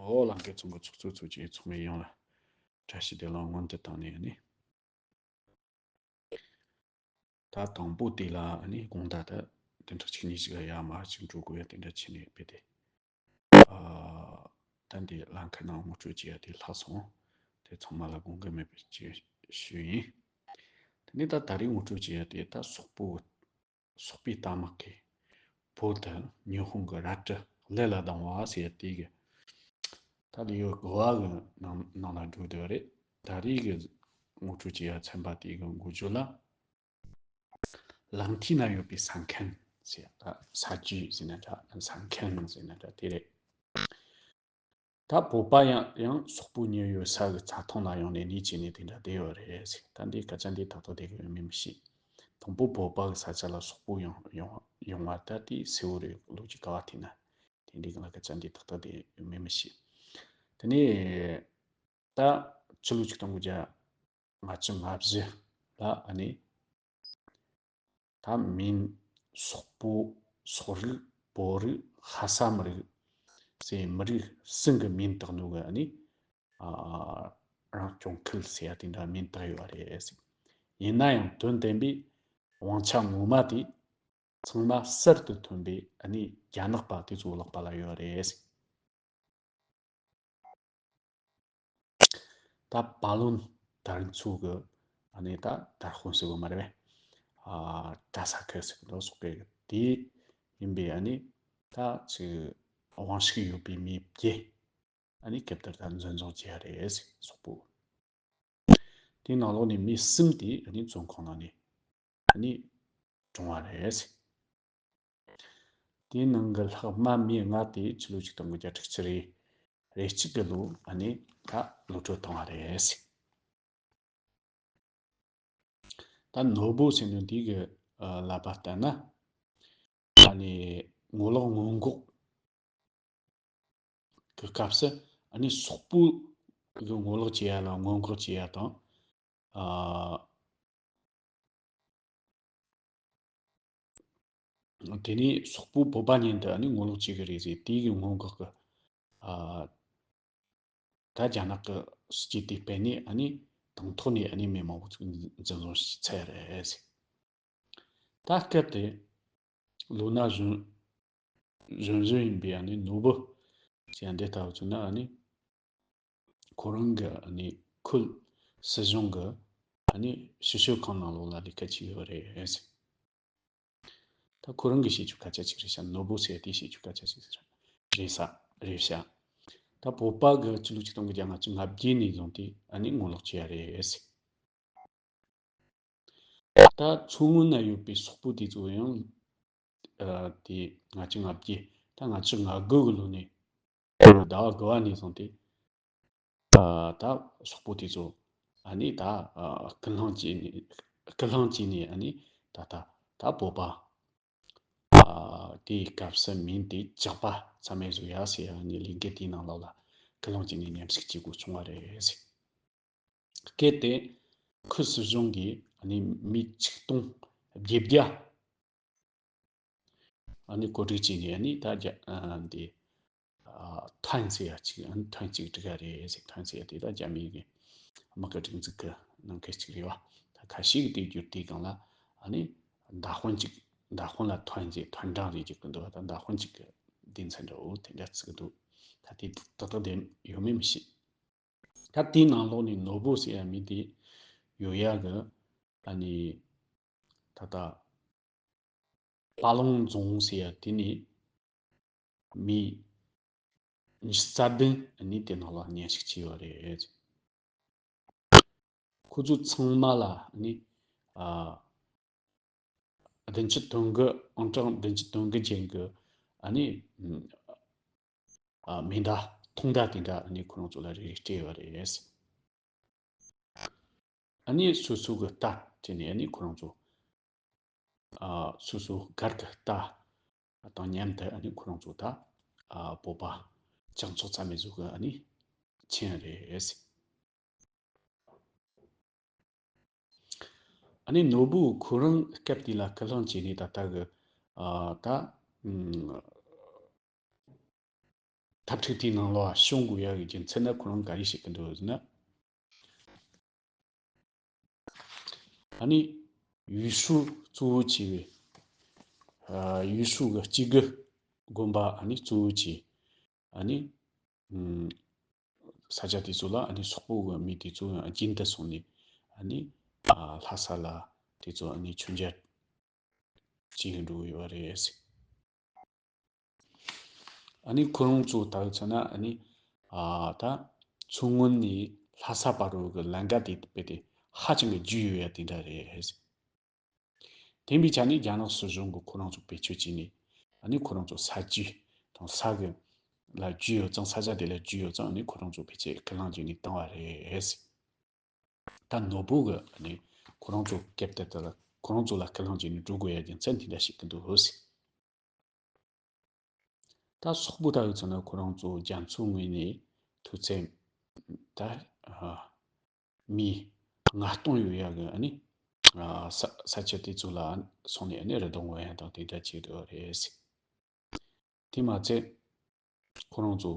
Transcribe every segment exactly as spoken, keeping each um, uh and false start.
ཨོ་ལང་ཀའི་ཚོགས་པའི་ཚོགས་གཙོ་ཚོགས་ཀྱི་ཚོགས་མི་ཡོངས་ལ་བཀྲ་ཤིས་བདེ་ལེགས་སྔོན་དུ་བཏང་ནས་ནི། ད་དང་པོ་དེ་ལ་ནི་དགོངས་དག་ད་དེ་འདྲ་གཅིག་གཉིས་ཤིག་ཡར་མར་ཅིག་འགྲོ་དགོས་ཡ་དེ་འདྲ་བྱས་ནས་དཔེ་དེ། ཨ། ད་འདི་ལང་ཀ་ནང་ངོ་སྤྲོད་བྱས་ཡ་དེ་ལྷག་སོང་། དེ་ཚང་མ་ལ་དགོངས་འགལ་མེད་པའི་ཅིག་ཞུས་ཡིན། དེ་ནས་ད་ད་རེས་ངོ་སྤྲོད་བྱས་ཡ་དེ་ད་སོག་པོ། སོག་པོའི་རྟ་དམག་གིས་བོད་དུ་ཉི་ཧོང་གི་རལ་གྲི་ཀླད་ལ་བརྡུངས་པ་ཟེར་ཡ་དེ་གི། ད་ལེའུ་དགུ་བ་གི་ནང་ནང་ལ་འགྲོ་འདོད་རེད། ད་རེས་གི་ངོ་སྤྲོད་བྱེད་ཡ་ཚན་པ་དེ་གི་འགོ་བརྗོད་ལ། ལག་མཐིལ་ན་ཡོད་པའི་ས་མཁན་ཟེར་ཡ་ད་ས་རྒྱུས་ཟེར་ན་འདྲ་ས་མཁན་ཟེར་ན་འདྲ་དེ་རེད། ད་བོད་པ་ཡང་ཡང་སོག་པོ་ཉེ་ཡོད་ས་གི་ཚ་ཐང་ལ་ཡོང་ནས་གནས་བྱས་ནས་དེ་འདྲ་བསྡད་ཡོད་རེད་ཟེར། ད་འདི་སྐད་ཆ་འདི་ཏག་ཏག་བསྡད་ཀྱི་ཡོད་མེད་མི་ཤེས། དང་པོ་བོད་པ་གི་ས་ཆ་ལ་སོག་པོ་ཡོང་ཡོང་ཡོང་བ་ད་དེ་གསལ་བོ་རེད། ལོ་རྒྱུས་ག་བ་དེ་ན་དེ་འདྲའི་གི་ལ་སྐད་ཆ་འདི་ཏག་ཏག་བསྡད་ཡོད་མེད་མི་ཤེས། དེ་ནས་ད་ཕྱི་ལོ་ཆིག་སྟོང་དགུ་བརྒྱ་ལྔ་བཅུ་ང་བཞི་ལ་ཨ་ནི། ད་མིན། སོག་པོ། སོག་རིགས། བོད་རིགས། ཧ་སམ་རིགས། ཟེར་མི་རིགས་གསུམ་གི་མིང་བཏགས་ནོ་གི་ཨ་ནི། ཨ། རང་སྐྱོང་ཁུལ་ཟེར་ཡ་དེ་འདྲ་མིང་བཏགས་ཡོད་རེད། ཡིན་ན་ཡང་དོན་བདེན་པའི་དབང་ཆ་ངོ་མ་དེ་ཚང་མ་གསར་དུ་ཐོན་པའི་ཨ་ནི་རྒྱ་ནག་པ་དེ་ཚོའི་ལག་པ་ལ་ཡོད་རེད། ད་པ་ལུན་དར་ཚུགས་ཀྱི་ཨ་ནི་ད་དར་དཔོན་ཟེར་བ་མ་རེད་པས། ཨ། གྲྭ་ས་ཁུལ་ཟེར་གི་འདུག་སོག་པོའི་དེ་ཡིན་པའི་ཨ་ནི་ད་ཅིག་དབང་ཤུགས་ཡོད་པའི་མི་བརྒྱད་ཨ་ནི་སྐབས་དེར་ད་འཛིན་བཟུང་བྱས་རེད་སོག་པོ། དེའི་ནང་ལོགས་ནས་མི་གསུམ་དེ་ཨ་ནི་བཙོན་ཁང་ནང་ནས་ཨ་ནི་གྲོངས་པ་རེད། དེའི་ནང་གི་ལྷག་མ་མི་ལྔ་དེ་ཕྱི་ལོ་ཆིག་སྟོང་དགུ་བརྒྱ་དྲུག་ཅུ་རེ་རེ་གཅིག་གི་ལོ་ཨ་ནི་ད་གློད་བཀྲོལ་བཏང་བ་རེད། ད་ནོར་བུ་ཟེར་ནོ་འདི་གི་ཨ་ལབ་པ་ལྟར་ན། ཨ་ནི་ངོ་ལོག་སྔོན་འགོག་གི་སྐབས་སུ་ཨ་ནི་སོག་པོ་གི་ངོ་ལོག་བྱེད་ཡ་ལ་སྔོན་འགོག་བྱེད་ཡ་དང་། ཨ། དེ་ནས་སོག་པོ་བོད་པ་ཉིད་དུ་ཨ་ནི་ངོ་ལོག་བྱེད་ཀྱི་རེད་ཟེར་དེའི་གི་སྔོན་འགོག་གི་ཨ། ད་རྒྱ་ནག་གི་སྲིད་ཇུས་དེ་སྤེལ་ནས་ཨ་ནི་དང་ཐོག་ནས་ཨ་ནི་མི་མང་པོ་ཚོ་འཛིན་བཟུང་བྱས་ཚར་རེད། ད་སྐབས་དེ་ལོ་ན་གཞོན་གཞོན་གཞོན་ཡིན་པའི་ཨ་ནི་ནོར་བུ་ཅན་འདི་ལྟ་བུ་ཚོ་ན་ཨ་ནི་ཁོ་རང་གི་ཨ་ནི་ཁུལ་སྲིད་གཞུང་གི་ཨ་ནི་ཞི་བྱེད་ཁང་ནང་ལོགས་ལ་ལས་ཀ་བྱས་ཡོད་རེད། ད་ཁོ་རང་གིས་བཤད་རྒྱུ་སྐད་ཆ་གཅིག་རེད་ཤག་ནོར་བུ་ཟེར་དེས་བཤད་རྒྱུ་སྐད་ཆ་གཅིག་རེད་ཤག་རེད་ས་རེད་ཤག་ད་བོད་པ་གི་ཕྱི་ལོ་ཆིག་སྟོང་དགུ་བརྒྱ་ལྔ་བཅུ་ང་བརྒྱད་ནས་བཟུང་སྟེ་ཨ་ནི་ངོ་ལོག་བྱས་ཡ་རེད་ཟེར། ད་མཚོ་སྔོན་ན་ཡོད་པའི་སོག་པོ་དེ་ཚོ་ཡང་ཨ་དེ་ལྔ་བཅུ་ང་བརྒྱད་ད་ལྔ་བཅུ་ང་དགུ་གི་ལོ་ནས་ཟླ་བ་དགུ་བ་ནས་བཟུང་སྟེ། ཨ་ད་སོག་པོ་དེ་ཚོ་ཨ་ནི་ད་ཨ་སྐུལ་སློང་བྱས་ནས་སྐུལ་སློང་བྱས་ནས་ཨ་ནི་ད་ད་ད་བོད་པ་ཨ་དེའི་སྐབས་སུ་མིང་དེ་ཇག་པ་རྩ་མེད་བཟོ་ཡ་ཟེར་ཡ་ནི་ལས་འགུལ་དེའི་ནང་ལོགས་ལ་སྐུལ་སློང་བྱས་ནས་མཉམ་ཞུགས་བྱེད་དགོས་བྱུང་བ་རེད་ཟེར། སྐད་དེ་ཁུལ་སྲིད་གཞུང་གིས་ཨ་ནི་མི་ཆིག་སྟོང་བརྒྱད་བརྒྱ། ཨ་ནི་བཀོད་སྒྲིག་བྱས་ནས་ཨ་ནི་ད་རྒྱ་ཨ་འདི་ཨ་ཐོན་ཟེར་ཡ་ཅིག་ཨ་ནི་ཐོན་གཅིག་སྒྲིག་ག་རེད་ཟེར། ཐོན་ཟེར་ཡ་དེ་ད་རྒྱ་མི་གི་དམག་གི་སྒྲིག་འཛུགས་གི་ནང་གི་ཅིག་རེད་བ། ད་ཁ་ཤས་ཀྱི་དེ་བསྒྱུར་དེའི་སྒང་ལ་ཨ་ནི་མདའ་དཔོན་ཅིག་མདའ་དཔོན་ལ་ཐོན་ཟེར་ཐོན་འབྲང་རེད་ཅིག་གི་འདུག་བ། ད་མདའ་དཔོན་ཅིག་གི་སྡེ་ཚན་འདྲ་བོ་དེ་འདྲ་བརྩི་གི་འདུག་ད་དེ་ཏག་ཏག་བདེན་ཡོད་མེད་མི་ཤེས། ད་དེའི་ནང་ལོགས་ནས་ནོར་བུ་ཟེར་ཡ་མི་དེ་ཡོད་ཡ་གི་ཨ་ནི་ད་ལྟ་པ་ལུང་རྫོང་ཟེར་ཡ་དེ་ནི་མི་ཉི་ཤུ་རྩ་བདུན་ཨ་ནི་དེ་ནང་ལ་མཉམ་ཞུགས་བྱས་ཡོད་རེད། ཁོ་ཚོ་ཚང་མ་ལ་ཨ་ནི་ཨ། བདུན་ཅུ་དོན་དགུ་ཨང་གྲངས་བདུན་ཅུ་དོན་དགུ་ཅན་གྱི་ཨ་ནི་ཨ་མེ་མདའ་ཐུང་མདའ་དེ་འདྲ་ཨ་ནི་ཁོ་རང་ཚོ་ལ་རེ་རེ་སྤྲད་ཡོད་རེད། ཨ་ནི་སོ་སོ་གི་རྟ་སྤྲད་ནས་ཨ་ནི་ཁོ་རང་ཚོ་ཨ་སོ་སོ་སྒར་གི་རྟ་དང་མཉམ་དུ་ཨ་ནི་ཁོ་རང་ཚོ་ད་ཨ་བོད་པ་ལྕགས་མཚོ་རྩ་མེད་བཟོ་གི་ཨ་ནི་ཕྱིན་རེད། ཨ་ནི་ནོར་བུ་ཁོ་རང་སྐབས་དེ་ལ་སྐུལ་སློང་བྱས་ནས་ད་ལྟ་གི་ཨ་ད་ཨུམ་ འཐབ་འཁྲུག་དེའི་ནང་ལ་བྱུང་དགོས་ཡག་གི་རྒྱུ་མཚན་ནི་ཁོ་རང་ག་རེ་བཤད་ཀྱི་འདུག་ཟེར་ན། ཨ་ནི་ཡུས་ཧྲུའུ་གཙོ་བོ་བྱས་པའི་ཨ་ཡུས་ཧྲུའུ་གི་གཅིག་དགུ་དགོན་པ་ཨ་ནི་གཙོ་བོ་བྱས་ཨ་ནི་ཨུམ་ས་ཆ་དེ་ཚོ་ལ་ཨ་ནི་སོག་པོ་གི་མི་དེ་ཚོ་ཡང་རྒྱུན་དུ་སོང་ནས་ཨ་ནི་ཨ་ལྷ་ས་ལ་དེ་ཚོ་ཨ་ནི་མཆོད་མཇལ་བྱེད་འགྲོ་གི་ཡོད་རེད། ཨ་ནི་ཁོ་རང་ཚོ་ལྟ་བུ་ཚོ་ན་ཨ་ནི་ཨ་ད་མཚོ་སྔོན་ནས་ལྷ་ས་བར་རུ་གི་ལམ་ཁ་དེ་དཔེ་དེ་ཧ་ཅང་གི་རྒྱུས་ཡོད་ཡ་དེ་འདྲ་རེད། དེ་འབའི་ཆ་ནས་རྒྱ་ནག་སྲིད་གཞུང་གི་ཁོ་རང་ཚོ་བེད་སྤྱོད་བྱས་ནས་ཨ་ནི་ཁོ་རང་ཚོ་ས་རྒྱུས་དང་ས་གི་ལ་རྒྱུས་ཡོད་ཙང་ས་ཆ་དེ་ལ་རྒྱུས་ཡོད་ཙང་ཨ་ནི་ཁོ་རང་ཚོ་ཕལ་ཆེར་ཁས་བླངས་བྱས་ནས་བཏང་བ་རེད། ད་ནོར་བུ་གི་ཨ་ནི་ཁོ་རང་ཚོ་སྐབས་དེ་དག་ལ་ཁོ་རང་ཚོ་ལ་ཁས་བླངས་བྱས་ནས་འགྲོ་དགོས་ཡ་རྒྱུ་མཚན་དེ་འདྲ་ཞིག་གི་འདུག་ཟེར། ད་སོག་པོ་ལྟ་བུ་ཚོ་ནི་ཁོ་རང་ཚོ་རྒྱ་མཚོའི་ངོས་ནས་མཐོ་ཚད་ད་ཨ་མི་ལྔ་སྟོང་ཡོད་ཡག་གི་ཨ་ནི་ཨ་ས་ས་ཆ་དེ་ཚོ་ལ་སོང་ནས་ཨ་ནི་རི་དྭགས་འགོ་ཡ་དང་དེ་འདྲ་བྱེད་འདོད་རེད་ཟེར། དེ་མ་ཚད་ཁོ་རང་ཚོ་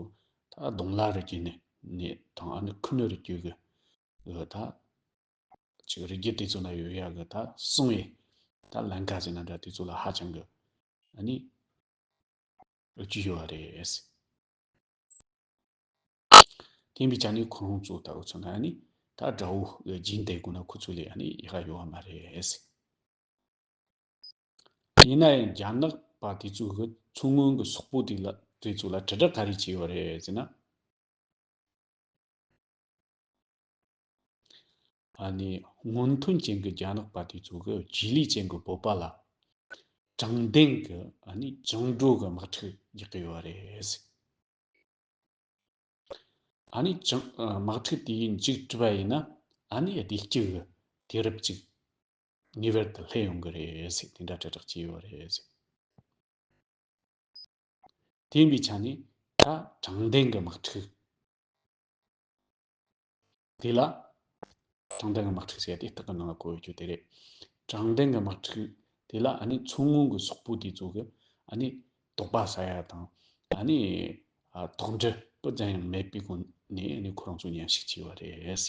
ད་གདོང་ལ་རི་རྒྱུད་ནས་ནས་དང་ཨ་ནི་ཁུ་ནུ་རི་རྒྱུད་གི་ཨ་ད་ཅིག་རི་རྒྱུད་དེ་ཚོ་ན་ཡོད་ཡག་གི་ད་སྲུང་བའི་ད་ལམ་ཁ་ཟེར་ན་འདྲ་དེ་ཚོ་ལ་ཧ་ཅང་གི་ཨ་ནི་རྒྱུས་ཡོད་རེད། དེ་འབའི་ཆ་ནས་ཁོ་རང་ཚོ་ལྟ་བུ་ཚོ་ན་ཨ་ནི་ད་དགྲ་བོ་གི་རྒྱུན་དེ་དགོས་ན་ཁོ་ཚོ་ལས་ཨ་ནི་ཡག་ཡོད་མ་རེད། ཡིན་ན་ཡང་རྒྱ་ནག་པ་དེ་ཚོ་གི་མཚོ་སྔོན་གི་སོག་པོ་དེ་ལ་དེ་ཚོ་ལ་དྲིལ་བསྒྲགས་ག་རེ་བྱས་ཡོད་རེད་ཟེར་ན། ཨ་ནི་སྔོན་ཐོན་ཅན་གྱི་རྒྱ་ནག་པ་དེ་ཚོ་གི་རྗེས་ལུས་ཅན་གྱི་བོད་པ་ལ་དྲང་བདེན་གྱི་ཨ་ནི་བཅིངས་འགྲོལ་གྱི་དམག་འཁྲུག་རྒྱག་གི་ཡོད་རེད། ཨ་ནི་བཅིངས་དམག་འཁྲུག་དེ་མཇུག་གྲུབ་པ་ཡིན་ན་ཨ་ནི་བདེ་སྐྱིད་ཀྱི་དུས་རབས་ཅིག་ངེས་པར་དུ་སླེབས་ཡོང་གི་རེད་ཟེར་དེ་འདྲ་དྲིལ་བསྒྲགས་བྱས་ཡོད་རེད་ཟེར། དེ་ཡིན་པའི་ཆ་ནས་ད་དྲང་བདེན་གྱི་དམག་འཁྲུག་དེ་ལ་དྲང་བདེན་གྱི་དམག་འཁྲུག་ཟེར་ཡ་དེ་རྟགས་ཀྱི་ནང་ལ་བཀོད་ཡོད་རྒྱུ་དེ་རེད། དྲང་བདེན་གྱི་དམག་འཁྲུག་དེ་ལ་ཨ་ནི་མཚོ་སྔོན་གྱི་སོག་པོ་དེ་ཚོ་གི་ཨ་ནི་དོགས་པ་ཟ་ཡ་དང་ཨ་ནི་ཨ་དོགས་འདྲི་སྤུ་ཙམ་ཡང་མེད་པའི་སྒོ་ནས་ཨ་ནི་ཁོ་རང་ཚོ་མཉམ་ཞུགས་བྱས་པ་རེད།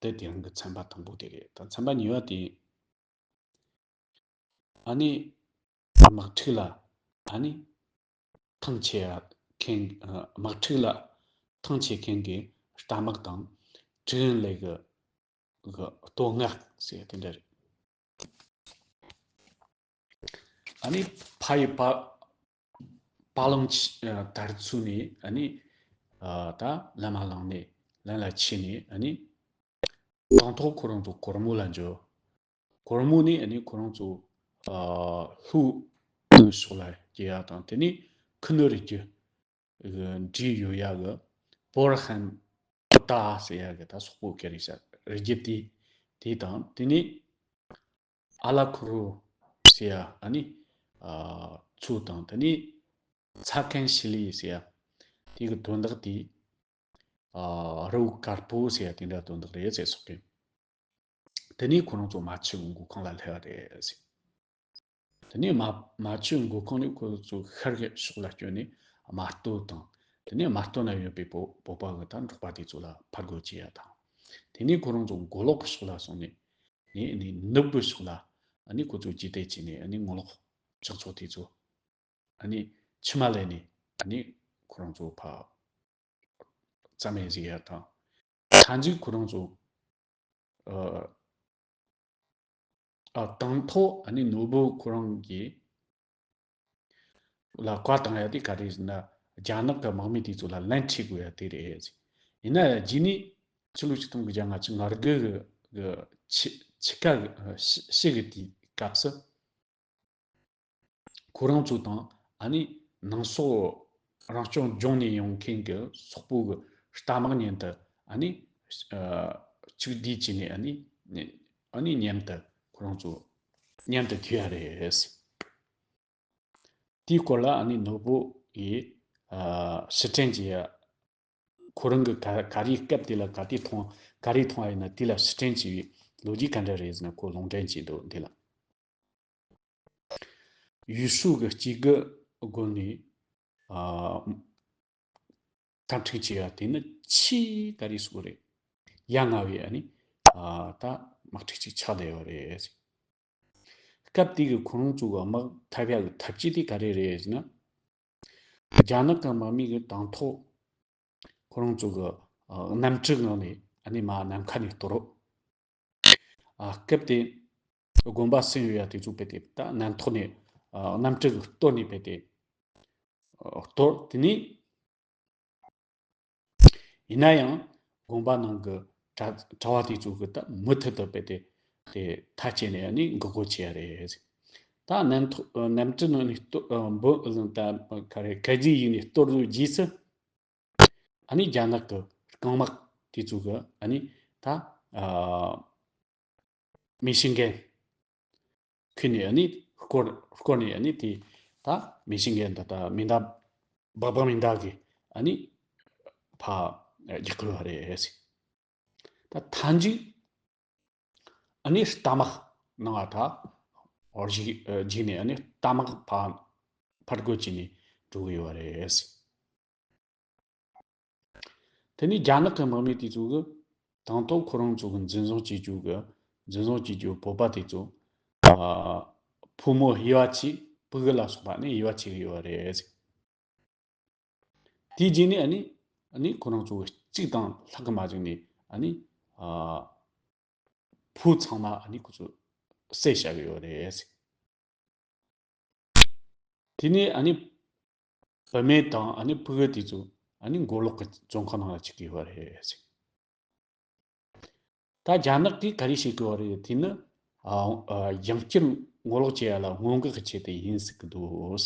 དེ་དེ་རིང་གི་ཚན་པ་དང་པོ་དེ་རེད། ད་ཚན་པ་གཉིས་པ་དེ་ཨ་ནི་དམག་འཁྲུག་ལ་ཨ་ནི་ཐང་ཆད་མཁན་དམག་འཁྲུག་ལ་ཐང་ཆད་མཁན་གྱི་རྟ་དམག་དང་ཀྲི་ཨན་ལེ་གི་གི་བསྟོད་བསྔགས་ཟེར་དེ་འདྲ་རེད། ཨ་ནི་ཕ་ཡི་པ་པ་ལང་དར་ཚུགས་ནས་ཨ་ནི་ད་ལམ་མ་ལངས་ནས་ལམ་ལ་ཆས་ནས་ཨ་ནི་དང་ཐོག་ཁོ་རང་ཚོ་གོར་མོ་ལ་འབྱོར། གོར་མོ་ནས་ཨ་ནི་ཁོ་རང་ཚོ་ལྷོའི་ཕྱོགས་ལ་སྐྱེལ་ཡ་དང་དེ་ནས་ཁུ་ནུ་རི་རྒྱུད་འདྲེས་ཡོད་ཡ་གི་བོར་ཧན་པུ་ཏ་ཟེར་ཡ་གི་ད་སོག་པོ་སྐད་རེད་ཤག་རི་རྒྱུད་དེ་དེ་དང་དེ་ནས་ཨ་ལ་ཁུ་རུ་ཟེར་ཡ་ཨ་ནི་ཚོ་དང་དེ་ནས་ཚ་ཁན་ཤི་ལི་ཟེར་ཡ་དེ་གི་དོན་དག་དེ་རི་བོ་དཀར་པོ་ཟེར་ཡ་དེ་འདྲ་དོན་དག་རེད་ཟེར་སོག་གི་དེ་ནས་ཁོ་རང་ཚོ་རྨ་ཆུའི་མགོ་ཁུངས་ལ་སླེབས་པ་རེད་ཟེར། དེ་ནས་རྨ་རྨ་ཆུའི་མགོ་ཁུངས་ནས་ཁོ་ཚོ་ཤར་གྱི་ཕྱོགས་ལ་བསྐྱོད་ནས་རྨ་སྟོད་དང་དེ་ནས་རྨ་སྟོད་ན་ཡོད་པའི་བོད་བོད་པ་གི་ད་འབྲོག་པ་དེ་ཚོ་ལ་ཕར་རྒོལ་བྱས་ཡ་དང་། དེ་ནས་ཁོ་རང་ཚོ་མགོ་ལོག་གི་ཕྱོགས་ལ་སོང་ནས་ནས་ནས་ནུབ་གི་ཕྱོགས་ལ་ཨ་ནི་ཁོ་ཚོ་རྗེས་དེད་བྱས་ནས་ཨ་ནི་ངོ་ལོག་ཕྱོགས་ཚོ་དེ་ཚོ་ཨ་ནི་ཕྱི་མ་ལས་ནས་ཨ་ནི་ཁོ་རང་ཚོ་ཕ་རྩ་མེད་བཟོ་ཡ་དང་། མཐའ་མཇུག་ཁོ་རང་ཚོ་ཨ་ཨ་དང་ཐོག་ཨ་ནི་ནོར་བུ་ཁོ་རང་གིས་ལ་བཀའ་བཏང་ཡ་དེ་ག་རེ་ཟེར་ན་རྒྱ་ནག་གི་དམག་མི་དེ་ཚོ་ལ་ལན་འཁྲི་དགོས་ཡ་དེ་རེད། ཡིན་ན་ཡང་རྗེས་ནས་ཕྱི་ལོ་ཆིག་སྟོང་དགུ་བརྒྱ་ལྔ་བཅུ་ང་དགུ་གི་གི་ཕྱི་ཕྱི་ཀ་གི་ཕྱི་ཕྱི་གི་དེའི་སྐབས་སུ། ཁོ་རང་ཚོ་དང་ཨ་ནི་ནང་སོག་རང་སྐྱོང་ལྗོངས་ནས་ཡོང་མཁན་གྱི་སོག་པོ་གི་རྟ་དམག་མཉམ་དུ་ཨ་ནི་ཨ་གཅིག་བསྡུས་བྱས་ནས་ཨ་ནི་ཨ་ནི་མཉམ་དུ་ཁོ་རང་ཚོ་མཉམ་དུ་ཐུག་ཡ་རེད། དེའི་སྐོར་ལ་ཨ་ནི་ནོར་བུ་ཡིས་ཨ་ཕྱིར་དྲན་བྱེད་ཡ། ཁོ་རང་གི་ག་ག་རེའི་སྐབས་དེ་ལ་ག་དེ་མཐོང་ག་རེ་མཐོང་བ་ཡིན་ན་དེ་ལ་ཕྱིར་དྲན་བྱས་པའི་ལོ་རྒྱུས་ག་འདྲ་རེད་ཟེར་ན་ཁོ་ལུང་འདྲེན་བྱས་འདུག་འདི་ལ། ཡུས་ཧྲུའུ་གི་གཅིག་དགུ་ སྒོ་ནས་ཨ་དམག་འཁྲུག་བྱས་པ་དེ་ནི་ཆེས་ག་རེ་ཟེར་དགོས་རེད། ཡ་ང་བའི་ཨ་ནི་ཨ་ད་དམག་འཁྲུག་ཅིག་ཆགས་བསྡད་ཡོད་རེད། སྐབས་དེ་གི་ཁོ་རང་ཚོ་གི་དམག་འཐབ་ཡག་གི་ཐབས་ཇུས་དེ་ག་རེ་རེད་ཟེར་ན། རྒྱ་ནག་གི་དམག་མི་གི་དང་ཐོག་ཁོ་རང་ཚོ་གི་ཨ་གནམ་གྲུ་ངང་ནས་ཨ་ནི་མར་ནམ་མཁའ་ནས་གཏོར་རོགས། ཨ་སྐབས་དེ་དགོན་པ་གསུམ་ཡོད་ཡ་དེ་ཚོ་རྦད་དེ་ད་གནམ་ཐོག་ནས་ཨ་གནམ་གྲུ་གི་གཏོར་ནས་རྦད་དེ་ཨ་གཏོར། དེ་ནས་ཡིན་ན་ཡང་དགོན་པ་ནང་གི་གྲྭ་གྲྭ་བ་དེ་ཚོ་གི་ད་མུ་མཐུད་དུ་རྦད་དེ་དེ་མཐའ་བསྐྱལ་ནས་ཨ་ནི་འགུག་སྒོ་ཕྱེ་ཡ་རེད། ད་གནམ་ཐོག་གནམ་གྲུ་ནང་ནས་གཏོར་འབུ་ད་ག་རེ་གད་ཟིག་ཡིན་ནས་གཏོར་རྒྱུའི་རྗེས་སུ། ཨ་ནི་རྒྱ་ནག་གི་རྐང་དམག་དེ་ཚོ་གི་ཨ་ནི་ད་ཨ་མེ་ཤིན་གན་ཁུར་ནས་ཨ་ནི་སྐོར་སྐོར་ནས་ཨ་ནི་དེ་ད་མེ་ཤིན་གན་ད་ད་མེ་མདའ་སྦག་སྦག་མེ་མདའ་གི་ཨ་ནི་ཕར་རྒྱག་གི་ཡོད་རེད། ད་མཐའ་མཇུག་ཨ་ནི་རྟ་དམག་ནང་ང་ད་འོར་ཞིག་རྗེས་ནས་ཨ་ནི་རྟ་དམག་ཕར་ཕར་རྒོལ་བྱས་ནས་འགྲོ་གི་ཡོད་རེད། དེ་ནས་རྒྱ་ནག་གི་དམག་མི་དེ་ཚོ་གི་དང་ཐོག་ཁོ་རང་ཚོ་གི་འཛིན་བཟུང་བྱེད་རྒྱུ་གི་འཛིན་བཟུང་བྱེད་རྒྱུ་བོད་པ་དེ་ཚོ་ཨ་ཕོ་མོ་དབྱེ་བ་ཕྱེ། ཕྲུ་གུ་ལ་སོགས་པ་ནི་དབྱེ་བ་ཕྱེ་གི་ཡོད་རེད། དེའི་རྗེས་ནས་ཨ་ནི་ཨ་ནི་ཁོ་རང་ཚོ་གི་གཅིག་དང་ལྷག་གི་མ་བྱུང་ནས་ཨ་ནི་ཨ་ཕོ་ཚང་མ་ཨ་ནི་ཁོ་ཚོ་བསད་བཞག་གི་ཡོད་རེད། དེ་ནས་ཨ་ནི་བུད་མེད་དང་ཨ་ནི་ཕྲུ་གུ་དེ་ཚོ་ཨ་ནི་མགོ་ལོག་གི་བཙོན་ཁང་ནང་ལ་བཅུག་གི་ཡོད་རེད། ད་རྒྱ་ནག་གིས་ག་རེ་བྱེད་ཀྱི་ཡོད་རེད། དེ་ནི་ཨ་ཨ་ཡང་བསྐྱར་ངོ་ལོག་བྱེད་ཡ་ལ་སྔོན་འགོག་གི་ཆེད་དུ་ཡིན་ཟེར་གི་འདུག།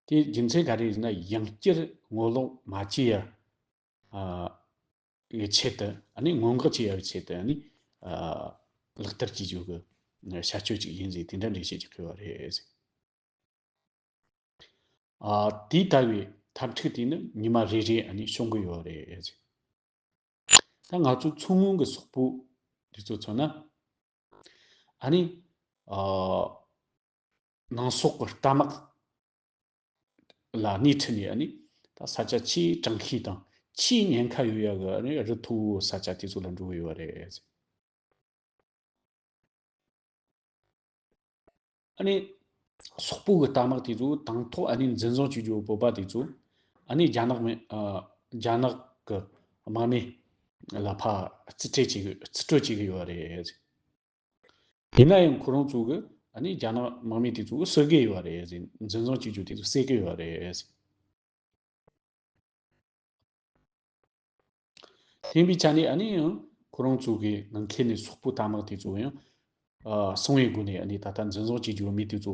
དེའི་རྒྱུ་མཚན་ག་རེ་ཡིན་ན། ཡང་བསྐྱར་ངོ་ལོག་མ་བྱེད་ཡ་ཨ་ཡི་ཆེད་དུ་ཨ་ནི་སྔོན་འགོག་བྱེད་ཡ་གི་ཆེད་དུ་ཨ་ནི་ཨ་ལག་བསྟར་བྱེད་རྒྱུ་གི་བྱ་སྤྱོད་ཅིག་ཡིན་ཟེར། དེ་འདྲ་འགྲེལ་བཤད་ཅིག་ཕུལ་བ་རེད། ཨ་དེ་ལྟ་བུའི་འཐབ་འཁྲུག་དེ་ནི་ཉི་མ་རེ་རེ་ཨ་ནི་བྱུང་གི་ཡོད་རེད། ད་ང་ཚོ་མཚོ་སྔོན་གྱི་སོག་པོ་དེ་ཚོ་མཚོན་ན། ཨ་ནི་ཨ་ནང་སོག་གི་རྟ་དམག་ལ་སྣེ་ཁྲིད་ནས་ཨ་ནི་ད་ས་ཆ་ཆེས་གྲང་ཤོས་དང་ཆེས་ཉེན་ཁ་ཡོད་ཡ་གི་ཨ་ནི་རི་མཐོ་བོ་ས་ཆ་དེ་ཚོ་ལ་འགྲོ་གི་ཡོད་རེད། ཨ་ནི་སོག་པོ་གི་རྟ་དམག་དེ་ཚོ་དང་ཐོག་ཨ་ནི་འཛིན་བཟུང་བྱེད་རྒྱུ་བོད་པ་དེ་ཚོ་ཨ་ནི་རྒྱ་ནག་མི་ཨ་རྒྱ་ནག་གི་དམག་མི་ལ་ཕར་རྩིས་སྤྲོད་བྱེད་ཀྱི་རྩིས་སྤྲོད་བྱེད་ཀྱི་ཡོད་རེད། ཡིན་ན་ཡང་ཁོ་རང་ཚོ་གི་ཨ་ནི་རྒྱ་ནག་དམག་མི་དེ་ཚོ་གི་གསོད་ཀྱི་ཡོད་རེད། འཛིན་བཟུང་བྱེད་རྒྱུ་དེ་ཚོ་བསད་ཀྱི་ཡོད་རེད། དེ་ཡིན་པའི་ཆ་ནས་ཨ་ནི་ཡང་ཁོ་རང་ཚོ་གི་ནང་ཁུལ་ནས་སོག་པོ་རྟ་དམག་དེ་ཚོ་ཡང་ཨ་སྲུང་བའི་སྒོ་ནས་ཨ་ནི་ད་ལྟ་འཛིན་བཟུང་བྱེད་རྒྱུ་མི་དེ་ཚོ་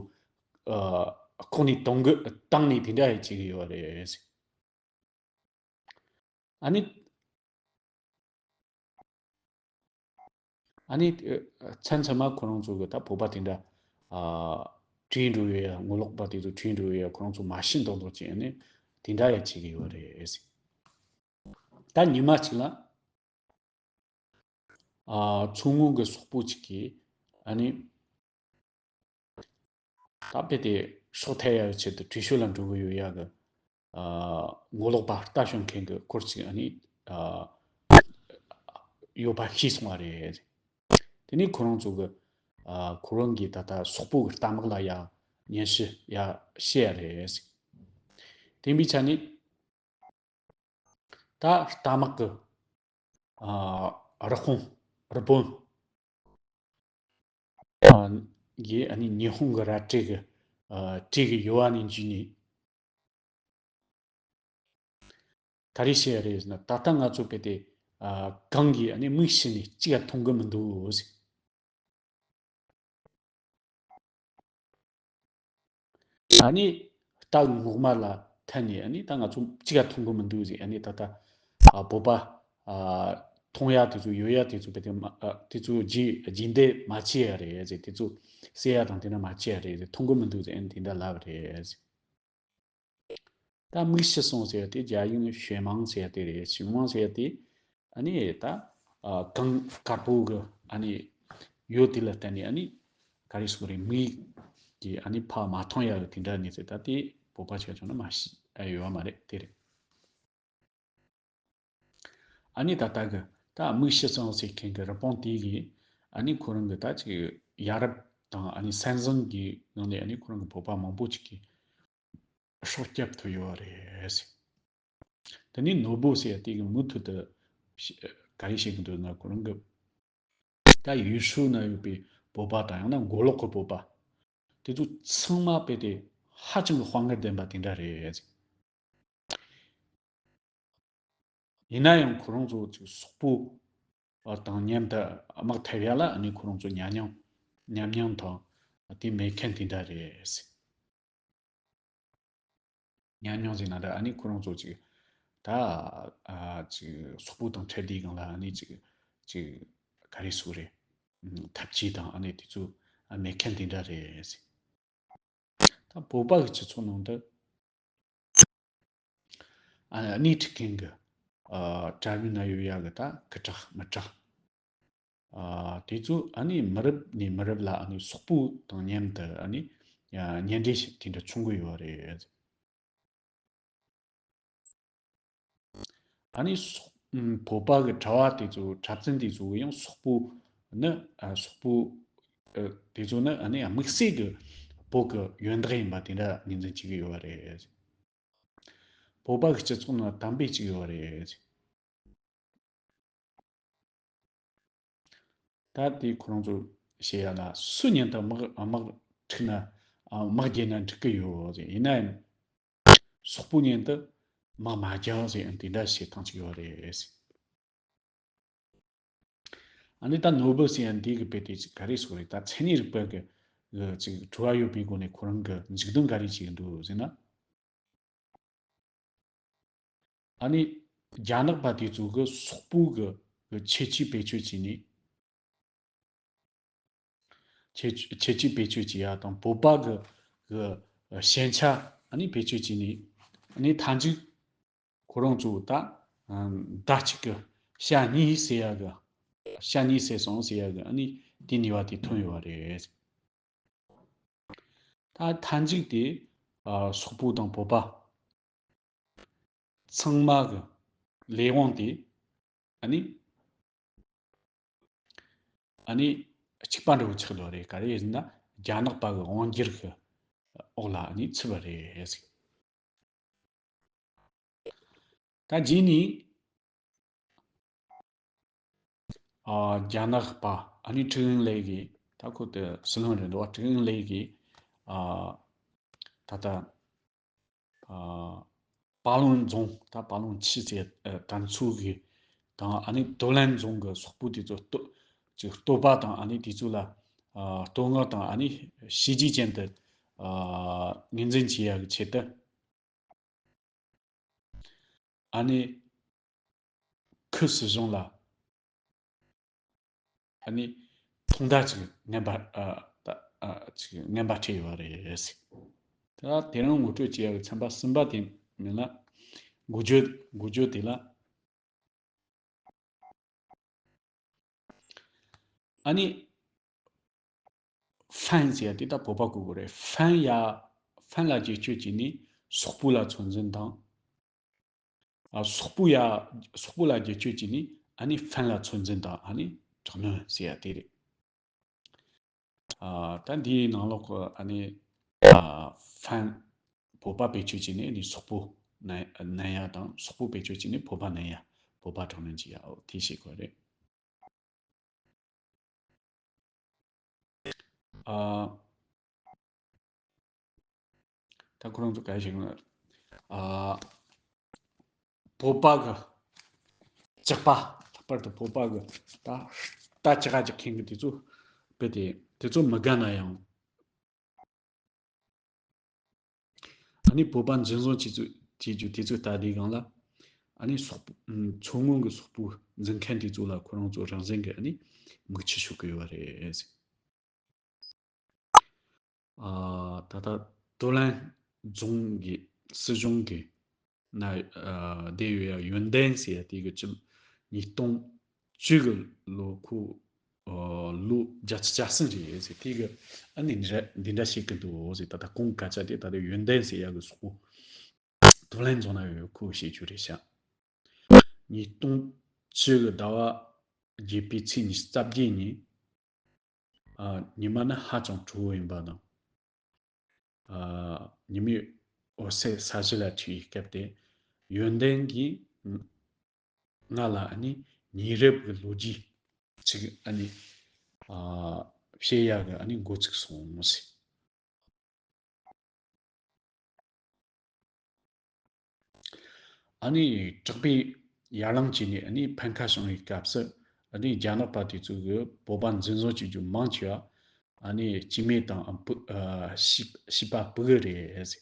ཨ་ཁོག་ནས་གཏོང་གི་བཏང་ནས་དེ་འདྲ་ཡང་བྱེད་ཀྱི་ཡོད་རེད། ཨ་ནི་ཨ་ནི་མཚམས་མཚམས་མ་ཁོ་རང་ཚོ་གི་ད་བོད་པ་དེ་འདྲ་ཨ་བྲོས་འགྲོ་ཡོད་ཡ། ངོ་ལོག་པ་དེ་ཚོ་བྲོས་འགྲོ་ཡོད་ཡ། ཁོ་རང་ཚོ་མ་ཤི་མདོག་མདོག་བྱས་ནས་དེ་འདྲ་ཡང་བྱེད་ཀྱི་ཡོད་རེད། ད་ཉི་མ་གཅིག་ལ་ཨ་མཚོ་སྔོན་གྱི་སོག་པོ་གཅིག་གིས་ཨ་ནི་ད་དཔེ་དེ་སྲོག་ཐར་ཡ་ཆེད་དུ་བྲོས་བྱོལ་ལ་འགྲོ་གི་ཡོད་ཡ་གི་ཨ་ངོ་ལོག་པ་ལྟ་སྐྱོང་མཁན་གྱི་སྐོར་ཅིག་ཨ་ནི་ཨ་ཡོད་པ་ཤེས་སོང་བ་རེད། དེ་ནས་ཁོ་རང་ཚོ་གི་ཨ་ཁོ་རང་གིས་ད་ལྟ་སོག་པོ་གི་རྟ་དམག་ལ་ཡ་སྙན་ཞུ་ཡ་བྱེད་ཡ་རེད། དེ་ཡིན་པའི་ཆ་ནས་ད་རྟ་དམག་གི་ཨ་རི་དཔུང་རི་དཔོན་ཨ་གིས་ཨ་ནི་ཉི་ཧོང་གི་རལ་གྲི་གི་ཨ་གྲས་ཀྱི་ཡོལ་བ་ནས་འཇུས་ནས། ག་རེ་བཤད་ཡ་རེད་ཟེར་ན། ད་ལྟ་ང་ཚོ་དཔེ་དེ་ཨ་གངས་ཀྱིས་ཨ་ནི་མིག་ཕྱེ་ནས་གཅིག་ཡང་མཐོང་གི་མི་འདུག་ཟེར། ཨ་ནི་རྟ་གི་མགོ་མ་ལ་འཐེན་ནས་ཨ་ནི་ད་ང་ཚོ་གཅིག་ཡང་མཐོང་གི་མི་འདུག་ཟེར། ཨ་ནི་ད་ལྟ་ཨ་བོད་པ་ཨ་མཐོང་ཡ་དེ་ཚོ་ཡོད་ཡ་དེ་ཚོ་དཔེ་དེ་མ་ཨ་དེ་ཚོ་རྗེས་རྗེས་འདེད་མ་བྱེད་ཡ་རེད་ཟེར། དེ་ཚོ་བསད་ཡ་དང་དེ་འདྲ་མ་བྱེད་ཡ་རེད་ཟེར། མཐོང་གི་མི་འདུག་ཟེར། ཨ་ནི་དེ་འདྲ་ལབ་རེད་ཟེར། ད་མིག་ཕྱེ་སོང་ཟེར་དེ་རྒྱ་ཡིག་ནས་ཞུས་མང་ཟེར་དེ་རེད། ཞུས་མང་ཟེར་དེ་ཨ་ནི་ད་ཨ་གངས་དཀར་པོ་གི་ཨ་ནི་ཡོལ་དེ་ལ་བརྟེན་ནས་ཨ་ནི་ག་རེ་ཟེར་དགོས་རེད། མིག་ གི་ཨ་ནི་ཕ་མ་མཐོང་ཡག་གི་དེ་འདྲ་གནས་ཚུལ་ད་དེ་བོད་པ་ཆ་ཆུང་ན་མ་ཤི་ཨ་ཡོད་བ་མ་རེད། དེ་རེད། ཨ་ནི་ད་ལྟ་གི་ད་དམིགས་བྱེད་ཙམ་ཟེར་མཁན་གི་རི་པོན་དེ་གི་ཨ་ནི་ཁོ་རང་གི་ད་ཅིག་ཡ་རབས་དང་ཨ་ནི་སན་ཙང་གི་ནང་ནས་ཨ་ནི་ཁོ་རང་གི་བོད་པ་མང་པོ་ཅིག་གི་སྲོག་སྐྱབས་ཐུབ་ཡོད་རེད། དེ་ནས་ནོར་བུ་ཟེར་ཡ་དེ་གི་མུ་མཐུད་དུ་ག་རེ་བཤད་གི་འདུག་ན་ཁོ་རང་གི་ད་ཡུལ་ཤུལ་ན་ཡོད་པའི་བོད་པ་དང་ཡང་ན་མགོ་ལོག་གི་བོད་པ་དེ་ཚོ་ཚང་མ་དཔེ་དེ་ཧ་ཅང་གི་དཔའ་ངར་ལྡན་པ་དེ་འདྲ་རེད། ཡིན་ན་ཡང་ཁོ་རང་ཚོ་ཅིག་སོག་པོ་དང་མཉམ་དུ་དམག་འཐབ་ཡ་ལ་ཨ་ནི་ཁོ་རང་ཚོ་ཉམས་མྱོང་ཉམས་མྱོང་དང་དེ་མེད་མཁན་དེ་འདྲ་རེད། ཉམས་མྱོང་ཟེར་ན་འདྲ་ཨ་ནི་ཁོ་རང་ཚོ་ཅིག་ད་ཨ་ཅིག་སོག་པོ་དང་འཕྲད་དུས་སྒང་ལ་ཨ་ནི་ཅིག་ཅིག་ག་རེ་ཟེར་རེད། ཐབས་ཇུས་དང་ཨ་ནི་དེ་ཚོ་མེད་མཁན་དེ་འདྲ་རེད། ད་བོད་པ་གི་སྤྱི་ཚོགས་ནང་དུ་ཨ་ནི་སྣེ་ཁྲིད་མཁན་གི་ཨ་གྲྭ་བའི་ན་ཡོད་ཡ་གི་ད་སྐུ་དྲག་མི་དྲག་ཨ་དེ་ཚོ་ཨ་ནི་མི་རབས་ནས་མི་རབས་ལ་ཨ་ནི་སོག་པོ་དང་མཉམ་དུ་ཨ་ནི་ཡ་གཉེན་འབྲེལ་དེ་འདྲ་བྱུང་གི་ཡོད་རེད། ཨ་ནི་སོག་ཨམ་བོད་པ་གི་གྲྭ་བ་དེ་ཚོ་གྲྭ་བཙུན་དེ་ཚོ་ཡང་སོག་པོ་ནི་ཨ་སོག་པོ་ཨ་དེ་ཚོ་ནི་ཨ་ནི་དམིགས་བསལ་གི་བོད་གི་ཡོན་བདག་ཡིན་པ་དེ་འདྲ་ངོས་འཛིན་བྱེད་ཀྱི་ཡོད་རེད། བོད་པ་གི་སྤྱི་ཚོགས་ནང་དམ་པའི་གཅིག་ཡོད་རེད། ད་དེ་ཁོ་རང་ཚོ་བཤད་ཡ་ལ་སུ་ཉན་དུ་དམག་དམག་འཁྲུག་ན་དམག་རྒྱལ་ན་འགྲིག་གི་ཡོད་ཟེར། ཡིན་ན་ཡང་སོག་པོ་ཉན་དུ་དམག་མ་རྒྱག་ཟེར་ཡང་དེ་འདྲ་བཤད་སྟངས་ཅིག་ཡོད་རེད། ཨ་ནི་ད་ནོ་བེལ་ཟེར་ཡ་འདི་གི་དཔེ་དེ་ཅིག་ག་རེ་ཟེར་རེད། ད་མཚན་ཉིད་རིག་པ་གི་གི་ཅིག་དྲི་བ་ཡོད་པའི་སྒོ་ནས་ཁོ་རང་གི་མཇུག་སྡོམ་ག་རེ་བྱས་འདུག་ཟེར་ན། ཨ་ནི་རྒྱ་ནག་པ་དེ་ཚོ་གི་སོག་པོ་གི་གི་ཁྱད་ཆོས་བེད་སྤྱོད་བྱས་ནས། ཁྱད་ཁྱད་ཆོས་བེད་སྤྱོད་བྱེད་ཡ་དང་བོད་པ་གི་གི་ཞན་ཆ་ཨ་ནི་བེད་སྤྱོད་བྱས་ནས། ཨ་ནི་མཐའ་མཇུག་ཁོ་རང་ཚོ་ད་ཟླ་གཅིག་གི་ཞག་གཉིས་ཟེར་ཡ་གི་ཞག་གཉིས་ཟེར་སོང་ཟེར་ཡ་གི་ཨ་ནི་དེ་ནུས་པ་དེ་ཐོན་ཡོད་པ་རེད། ད་མཐའ་མཇུག་དེ་ཨ་སོག་པོ་དང་བོད་པ་ཚང་མ་གི་ལས་དབང་དེ་ཨ་ནི་ཨ་ནི་གཅིག་པ་འདྲ་བོ་ཆགས་ཡོད་རེད། ག་རེ་ཡིན་ན་རྒྱ་ནག་པ་གི་དབང་སྒྱུར་གི་འོག་ལ་ཨ་ནི་ཚུད་པ་རེད། ད་རྗེས་ནས་ཨ་རྒྱ་ནག་པ་ཨ་ནི་ཀྲུའུ་ཨིན་ལེ་གིས་ད་ཁོ་དེ་སྲིད་བློན་རེད་འདུག་ཀྲུའུ་ཨིན་ལེ་གིས་ཨ་ད་ལྟ་ཨ་པ་ལུང་རྫོང་ད་པ་ལུང་ཆི་ཟེར་ཨ་ད་ཚུགས་གི་དང་ཨ་ནི་ཏོ་ལན་རྫོང་གི་སོག་པོ་དེ་ཚོ་བསྟོད་ཅིག་བསྟོད་པ་དང་ཨ་ནི་དེ་ཚོ་ལ་ཨ་བསྟོད་བསྔགས་དང་ཨ་ནི་བྱས་རྗེས་ཅན་དུ་ཨ་ངོས་འཛིན་བྱེད་ཡག་གི་ཆེད་དུ། ཨ་ནི་ཁུལ་སྲིད་གཞུང་ལ་ཨ་ནི་ཐོག་མཐའ་ཅིག་ངན་པ་ཨ་ད་ཨ་ཅིག་ངན་པ་སྤྲད་ཡོད་རེད། ད་དེ་རིང་ངོ་སྤྲོད་བྱེད་ཡག་གི་ཚན་པ་གསུམ་པ་དེ་མིན་ལ་འགོ་བརྗོད་འགོ་བརྗོད་དེ་ལ། ཨ་ནི་ཧྥན་ཟེར་ཡ་དེ་ད་བོད་པ་གོ་དགོས་རེད། ཧྥན་ཡ་ཧྥན་ལ་རྒྱབ་སྐྱོར་བྱས་ནས་སོག་པོ་ལ་ཚོད་འཛིན་དང་། ཨ་སོག་པོ་ཡ་སོག་པོ་ལ་རྒྱབ་སྐྱོར་བྱས་ནས་ཨ་ནི་ཧྥན་ལ་ཚོད་འཛིན་དང་ཨ་ནི་དྲག་གནོན་ཟེར་ཡ་དེ་རེད། ཨ་ད་འདིའི་ནང་ལོགས་ཀྱི་ཨ་ནི་ཨ་ཧྥན་བོད་པ་བེད་སྤྱོད་བྱས་ནས་ཨ་ནི་སོག་པོ་ན་ན་ཡ་དང་སོག་པོ་བེད་སྤྱོད་བྱས་ནས་བོད་པ་ན་ཡ་བོད་པ་དྲག་གནོན་བྱེད་ཡ་འོ་དེ་བྱེད་དགོས་རེད། ཨ་ད་ཁོ་རང་ཚོ་ག་རེ་བྱེད་ཀྱི་ཡོད། ཨ་བོད་པ་གི་ཇག་པ་ལྷག་པར་དུ་བོད་པ་གི་ད་རྟ་ཇག་ཇག་མཁན་གི་དེ་ཚོ་དཔེ་དེ་དེ་ཚོ་མི་དགའ་ན་ཡང་ཨ་ནི་བོད་པ་འཛིན་བཟུང་བྱེད་ཚུལ་བྱེད་རྒྱུ་དེ་ཚོ་ལྟ་དུས་སྒང་ལ་ཨ་ནི་སོག་པོ་མཚོ་སྔོན་གི་སོག་པོ་འཛིན་མཁན་དེ་ཚོ་ལ་ཁོ་རང་ཚོ་རང་བཞིན་གི་ཨ་ནི་མིག་ཆུ་ཤོར་གི་ཡོད་རེད། ཨ་ད་ལྟ་ཏོ་ལན་རྫོང་གི་སྲིད་གཞུང་གི་ན་ཨ་བསྡད་ཡོད་ཡ་ཡོན་ཏན་ཟེར་ཡ་དེ་གི་ཅི་ཉིས་སྟོང་བཅུ་གི་ལོ་ཁོ་ ལོ་བརྒྱད་ཅུ་གྱ་གསུམ་རེད་ཟེར། དེ་གི་ཨ་ནི་འདི་འདྲ་འདི་འདྲ་བཤད་གི་འདུག་ཟེར། ད་ལྟ་ཁོང་སྐད་ཆ་དེ་ད་ལྟ་ཡོན་ཏན་ཟེར་ཡག་གི་སོག་པོ་ཐོ་ལན་རྫོང་ན་ཡོད། ཁོ་བཤད་རྒྱུ་རེད་ཤག། ཉིས་སྟོང་བཅུ་གི་ཟླ་བ་བརྒྱད་པའི་ཚེས་ཉི་ཤུ་རྩ་བརྒྱད་ཉིན། ཨ། ཉི་མ་ནི་ཧ་ཅང་དྲོ་པོ་ཡིན་པ་དང་། ཨ། ཉི་མའི་འོད་ཟེར་ས་གཞི་ལ་འཕྲོས་པའི་སྐབས་དེ། ཡོན་ཏན་གྱིས་ང་ལ་ཨ་ནི་ཉེ་རབས་ཀྱི་ལོ་རྒྱུས་ཅིག་ཨ་ནི། ཨ། བཤད་ཡག་གི་ཨ་ནི་འགོ་ཚུགས་སོང་ཟེར། ཨ་ནི་དྲག་པོའི་ཡར་ལངས་བྱས་ནས་ཨ་ནི་ཕན་ཁ་བྱུང་བའི་སྐབས་སུ། ཨ་ནི་རྒྱ་ནག་པ་དེ་ཚོ་གིས་བོད་པ་འཛིན་བཟུང་བྱེད་རྒྱུ་མང་ཆེ་བ་ཨ་ནི་སྐྱེ་དམན་དང་། ཨ། བུ། ཨ། བྱིས། བྱིས་པ་ཕྲུ་གུ་རེད་ཟེར།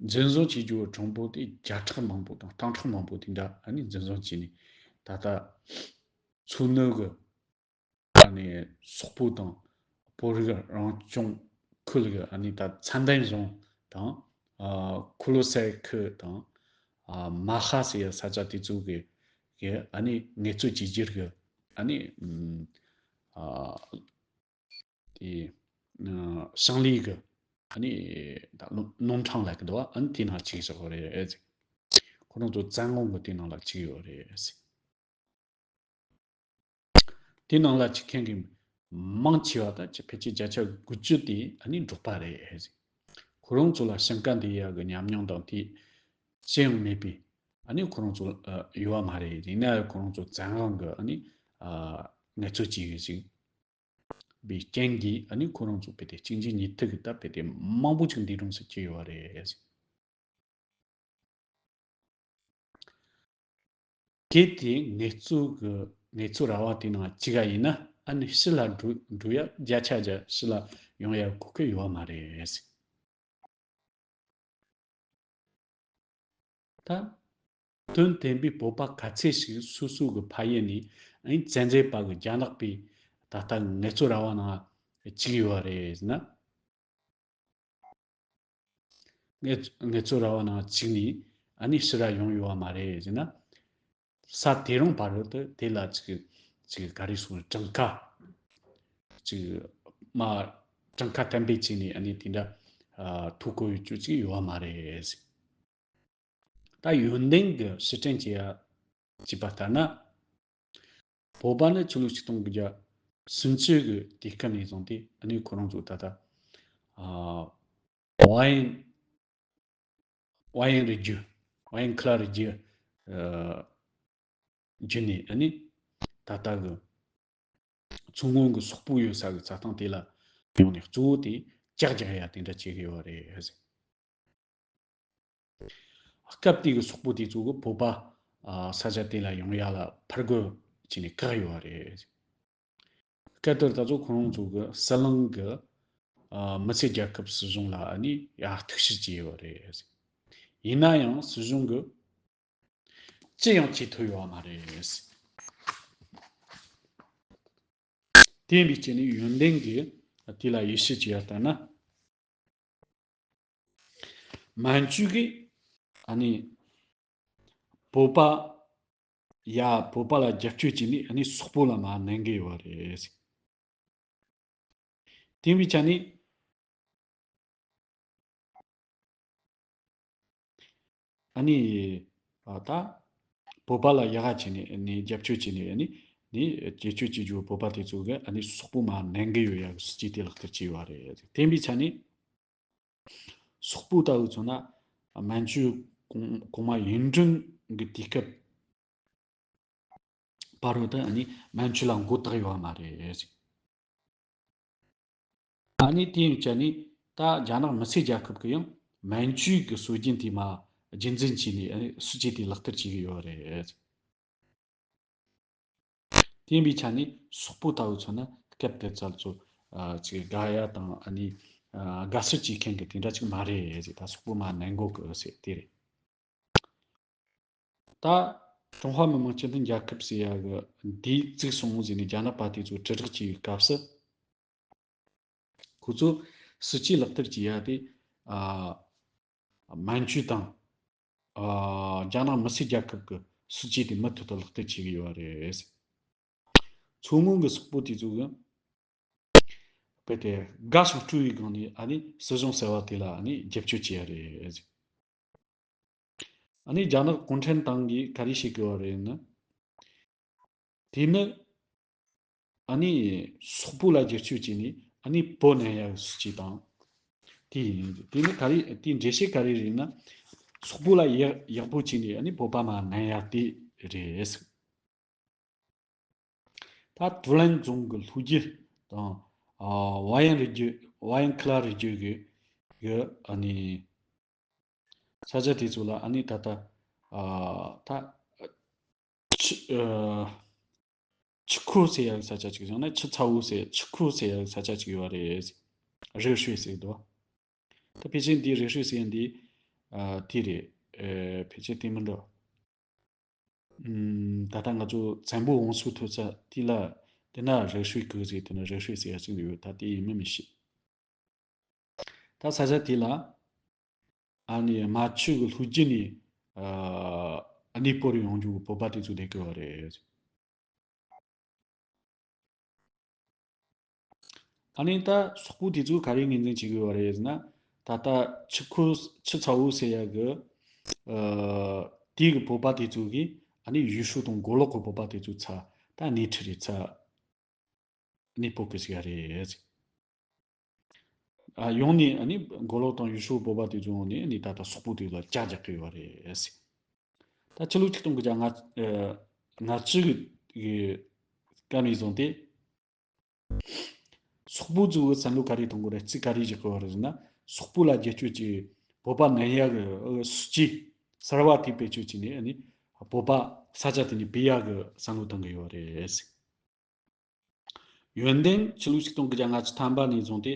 འཛིན་བཟུང་བྱེད་རྒྱུ་གྲངས་འབོར་དེ་བརྒྱ་ཕྲག་མང་པོ་དང་སྟོང་ཕྲག་མང་པོ་དེ་འདྲ་ཨ་ནི་འཛིན་བཟུང་བྱས་ནས། ད་ལྟ་མཚོ་སྣོད་ཀྱི་ཨ་ནི་སོག་པོ་དང་བོད་རིགས་རང་སྐྱོང་ཁུལ་གྱི་ཨ་ནི་ད་ཚད་ལྡན་རྫོང་དང་། ཨ། ཁུ་ལུ་སེ་ཁུལ་དང་། ཨ། མ་ཧ་ཟེར་ཡ་ས་ཆ་དེ་ཚོ་གི་གི་ཨ་ནི་ངལ་རྩོལ་བྱེད་རྒྱུར་གི་ཨ་ནི། ཨ། དེ། ཨ། ཞིང་ལས་གི་ཨ་ནི་ད་ནོར་ནོར་འཁྲུག་ལབ་གི་འདུག་པ། ཨ་ནི་དེ་ནང་ཅིག་བཞག་པ་རེད་ཟེར། ཁོ་རང་ཚོ་བཙན་དབང་གི་དེ་ནང་ལ་ཅིག་ཡོད་རེད་ཟེར། དེ་ནང་ལ་ཅིག་མཁན་གྱི་མང་ཆེ་བ་དང་ཕལ་ཆེར་བརྒྱ་ཆ་དགུ་བཅུ་དེ་ཨ་ནི་འབྲོག་པ་རེད་ཟེར། ཁོ་རང་ཚོ་ལ་ཞིང་ཁ་འདེབས་ཡག་གི་ཉམས་མྱོང་དང་དེ་ཅི་ཡང་མེད་པས། ཨ་ནི་ཁོ་རང་ཚོ། ཨ། ཡོད་པ་མ་རེད། ཡིན་ན་ཡང་ཁོ་རང་ཚོ་བཙན་དབང་གི་ཨ་ནི། ཨ། ངལ་རྩོལ་བྱེད་ཀྱི་ཞིག་པའི་རྐྱེན་གྱིས་ཨ་ནི་ཁོ་རང་ཚོ་དཔེ་དེ་གཅིག་རྗེས་གཉིས་མཐུད་ཀྱི་ད་དཔེ་དེ་མང་པོ་ཅིག་འདས་གྲོངས་སུ་གྱུར་ཡོད་པ་རེད། གལ་ཏེ་ངལ་རྩོལ་གྱི་ངལ་རྩོལ་ར་བ་དེ་ནང་བཅུག་ག་ཡིན་ན། ཨ་ནི་ཕྱི་ལ་འགྲོ་འགྲོ་ཡ། བརྒྱ་ཆ་བརྒྱ་ཕྱི་ལ་ཡོང་ཡ་གོ་སྐབས་ཡོད་པ་མ་རེད། ད་དོན་དམ་པའི་བོད་པ་ག་ཚད་ཞིག་སོ་སོ་གི་ཕ་ཡུལ་ནས། ཨ་ནི་བཙན་འཛུལ་པ་གིས་རྒྱ་ནག་པའི་ད་ལྟ་ངལ་རྩོལ་ར་བ་ནང་བཅུག་ཡོད་པ་རེད་ཟེར་ན། ངལ་ངལ་རྩོལ་ར་བ་ནང་བཅུག་ནས་ཨ་ནི་ཕྱི་ར་ཡོང་ཡོད་པ་མ་རེད་ཟེར་ན། ས་དེ་རིང་བར་དུ་དེ་ལ་ཅིག་ཅིག་ག་རེ་ཟེར། གྲངས་ཀ་ཅིག་མ་གྲངས་ཀ་བརྟན་པོ་བྱས་ནས་ཨ་ནི་དེ་འདྲ། ཨ། ཐོ་བཀོད་ཡོད་རྒྱུ་ཅིག་ཡོད་པ་མ་རེད་ཟེར། ད་ཡོན་ཏན་གྱི་ཕྱིར་དྲན་བྱེད་ཡ་བྱས་པ་ལྟར་ན། བོད་པ་ནི་ཕྱི་ལོ་ཆིག་སྟོང་དགུ་བརྒྱ་སུམ་ཅུ་གི་དུས་སྐབས་ནས་བཟུང་སྟེ་ཨ་ནི་ཁོ་རང་ཚོ་ད་ལྟ། ཨ། ཝ་ཡན་ཝ་ཡན་རི་རྒྱུད། ཝ་ཡན་ཁ་ལ་རི་རྒྱུད། ཨ། བརྒྱུད་ནས་ཨ་ནི་ད་ལྟ་གི་མཚོ་སྔོན་གྱི་སོག་པོ་ཡོད་ས་གི་རྩྭ་ཐང་དེ་ལ་ཡོང་ནས་གཙོ་བོ་དེ་ལྕགས་རྒྱག་ཡ་དེ་འདྲ་བྱེད་ཀྱི་ཡོད་རེད། སྐབས་དེ་གི་སོག་པོ་དེ་ཚོ་གི་བོད་པ། ཨ། ས་ཆ་དེ་ལ་ཡོང་ཡ་ལ་ཕར་རྒོལ་བྱས་ནས་བཀག་ཡོད་རེད། སྐབས་དེར་ད་ཚོ་ཁོ་རང་ཚོ་གི་ཟི་ལིང་གི། ཨ། མི་སེར་རྒྱལ་ཁབ་སྲིད་གཞུང་ལ་ཨ་ནི་ཡར་གཏུག་བཤེར་བྱས་ཡོད་རེད། ཡིན་ན་ཡང་སྲིད་གཞུང་གི་ཅི་ཡང་བྱེད་ཐུབ་ཡོད་པ་མ་རེད། དེ་ཡིན་པའི་རྐྱེན་ནས་ཡོན་ཏན་གྱིས་དེ་ལ་ཡིད་ཆེས་བྱས་ཡ་ལྟར་ན། མན་ཇུ་གིས་ཨ་ནི་བོད་པ་ཡ་བོད་པ་ལ་རྒྱབ་སྐྱོར་བྱས་ནས་ཨ་ནི་སོག་པོ་ལ་མར་མནན་གི་ཡོད་རེད། དེ་ཡིན་པའི་ཆ་ནས། ཨ་ནི། ཨ། ད་བོད་པ་ལ་ཡག་ག་བྱས་ནས་ནི་རྒྱབ་སྐྱོར་བྱས་ནས་ནི་ནི་རྒྱབ་སྐྱོར་བྱེད་རྒྱུ་བོད་པ་དེ་ཚོ་གིས་ཨ་ནི་སོག་པོ་མར་མནན་གི་ཡོད་ཡ་གི་སྲིད་ཇུས་དེ་ལག་བསྟར་བྱས་ཡོད་རེད། དེ་ཡིན་པའི་ཆ་ནས་སོག་པོ་ལྟ་བུ་མཚོན་ན་མན་ཇུ་གོང་གོང་མ་ཡུན་ཀྲིང་གི་དུས་སྐབས་བར་དུ་ཨ་ནི་མན་ཇུ་ལ་མགོ་བཏགས་ཡོད་པ་མ་རེད། ཨ་ནི་དེ་ཡིན་ཙང་ནི་ད་རྒྱ་ནག་མི་སེར་རྒྱལ་ཁབ་ཀྱིས་ཡང་མན་ཇུ་གི་སྲོལ་རྒྱུན་དེ་མར་རྒྱུན་འཛིན་བྱས་ནས་ཨ་ནི་སྲིད་ཇུས་དེ་ལག་བསྟར་བྱེད་ཀྱི་ཡོད་རེད། དེ་ཡིན་པའི་ཆ་ནས་སོག་པོ་ལྟ་བུ་མཚོན་ན་སྐབས་དེ་ཙམ་ཚོ། ཨ། ཅིག་དགའ་ཡ་དང་ཨ་ནི། ཨ། དགའ་བསུ་བྱེད་མཁན་གྱི་དེ་འདྲ་ཅིག་མ་རེད་ཟེར། ད་སོག་པོ་མར་མནན་དགོས་གི་ཟེར་དེ་རེད། ད་ཀྲུང་ཧྭ་མི་དམངས་སྤྱི་མཐུན་རྒྱལ་ཁབ་ཟེར་ཡ་གི་འདི་བཙུགས་སོང་ཟེར་ནས་རྒྱ་ནག་པ་དེ་ཚོ་དྲིལ་བསྒྲགས་བྱེད་པའི་སྐབས་སུ། ཁོ་ཚོས་སྲིད་ཇུས་ལག་བསྟར་བྱེད་ཡ་དེ། ཨ། མན་ཇུ་དང་། ཨ། རྒྱ་ནག་མི་སེར་རྒྱལ་ཁབ་ཀྱི་སྲིད་ཇུས་དེ་མུ་མཐུད་དུ་ལག་བསྟར་བྱེད་ཀྱི་ཡོད་རེད། མཚོ་སྔོན་གྱི་སོག་པོ་དེ་ཚོ་གི་རྦད་དེ་དགའ་ཞིང་སྤྲོ་བའི་སྒང་ནས་ཨ་ནི་སྲིད་གཞུང་གསར་བ་དེ་ལ་ཨ་ནི་རྒྱབ་སྐྱོར་བྱས་ཡ་རེད། ཨ་ནི་རྒྱ་ནག་གུང་ཁྲན་ཏང་གིས་ག་རེ་བྱེད་དགོས་པ་རེད་ན། དེ་ནི་ཨ་ནི་སོག་པོ་ལ་རྒྱབ་སྐྱོར་བྱས་ནས་ཨ་ནི་བོད་ནང་ཡ་སྲིད་ཇུས་དང་། དེ་ཡིན། དེ་ནི་ག་རེ་དེའི་འགྲེལ་བཤད་ག་རེ་རེད་ན། སོག་པོ་ལ་ཡག་ཡག་པོ་བྱས་ནས་ཨ་ནི་བོད་པ་མར་ནང་ཡ་དེ་རེད། ད་ཏུའུ་ལན་རྫོང་གི་ལྷོ་རྒྱུད་དང་། ཨ། ཝ་ཡན་རི་རྒྱུད། ཝ་ཡན་ཁི་ལ་རི་རྒྱུད་ཀྱི་ཨ་ནི་ས་ཆ་དེ་ཚོ་ལ་ཨ་ནི་ད་ལྟ། ཨ། ད་ཆུ། ཨ། ཆུ་ཁོལ་ཟེར་ཡག་ས་ཆ་ཅིག་ཡང་ན་ཆུ་ཚ་བོ་ཟེར། ཆུ་ཁོལ་ཟེར་ཡག་ས་ཆ་ཅིག་ཡོད་རེད། རེ་ཧྲུའེ་ཟེར་འདུག་ད་ཕལ་ཆེར་འདི་རེ་ཧྲུའེ་ཟེར་ཡག་འདི། ཨ། དེ་རེད། ཨེ། ཕལ་ཆེར་དེ་མིན་འགྲོ། ཨམ། ད་ལྟ་ང་ཚོ་བཙན་པོ་བང་སོ་ཐོན་ས་དེ་ལ། དེ་ན་རེ་ཧྲུའེ་ཁུལ་ཟེར། དེ་ན་རེ་ཧྲུའེ་ཟེར་ཡག་ཅིག་ཡོད། ད་དེ་ཡིན་མིན་མི་ཤེས། ད་ས་ཆ་དེ་ལ་ཨ་ནི་རྨ་ཆུ་གི་ལྷོ་རྒྱུད་ནས། ཨ། གནས་སྤོར་ཡོང་རྒྱུ་བོད་པ་དེ་ཚོ་བསྡད་ཀྱི་ཡོད་རེད། ཨ་ནི་ད་སོག་པོ་དེ་ཚོས་ག་རེ་ངོས་འཛིན་བྱེད་ཀྱི་ཡོད་རེད་ཟེར་ན། ད་ལྟ་ཆུ་ཁོལ། ཆུ་ཚ་བོ་ཟེར་ཡག་གི། ཨ། དེ་གི་བོད་པ་དེ་ཚོ་གིས་ཨ་ནི་ཡུས་ཧྲུའུ་དང་མགོ་ལོག་གི་བོད་པ་དེ་ཚོའི་ཚབ། ད་སྣེ་ཁྲིད་རེད། ཚབ། གནས་སྤོ་གི་ཟེར་ཡག་རེད། ཨ། ཡོང་ནས་ཨ་ནི་མགོ་ལོག་དང་ཡུས་ཧྲུའུ་བོད་པ་དེ་ཚོ་ཡོང་ནས་ཨ་ནི་ད་ལྟ་སོག་པོ་དེ་ལ་ཇག་རྒྱག་གི་ཡོད་རེད། ད་ཕྱི་ལོ་ཆིག་སྟོང་དགུ་བརྒྱ་ལྔ། ཨ། ལྔ་བཅུ་གི་སྐབས་ནས་བཟུང་སྟེ། སོག་པོ་ཚོས་བསམ་བློ་ག་རེ་གཏོང་གི་རེད། རྩིས་ག་རེ་རྒྱག་གི་ཡོད་རེད་ཟེར་ན། སོག་པོ་ལ་རྒྱབ་སྐྱོར་གྱིས་བོད་པ་ནང་ཡག་གི་སྲིད་ཇུས་གསར་བ་དེ་བེད་སྤྱོད་བྱས་ནས་ཨ་ནི་བོད་པ་ས་ཆ་དེ་ནས་བུད་ཡག་གི་བསམ་བློ་གཏོང་གི་ཡོད་རེད། ཡོན་ཏན་ཕྱི་ལོ་ཆིག་སྟོང་དགུ་བརྒྱ་ལྔ་བཅུ་ཐམ་པ་ནས་བཟུང་སྟེ་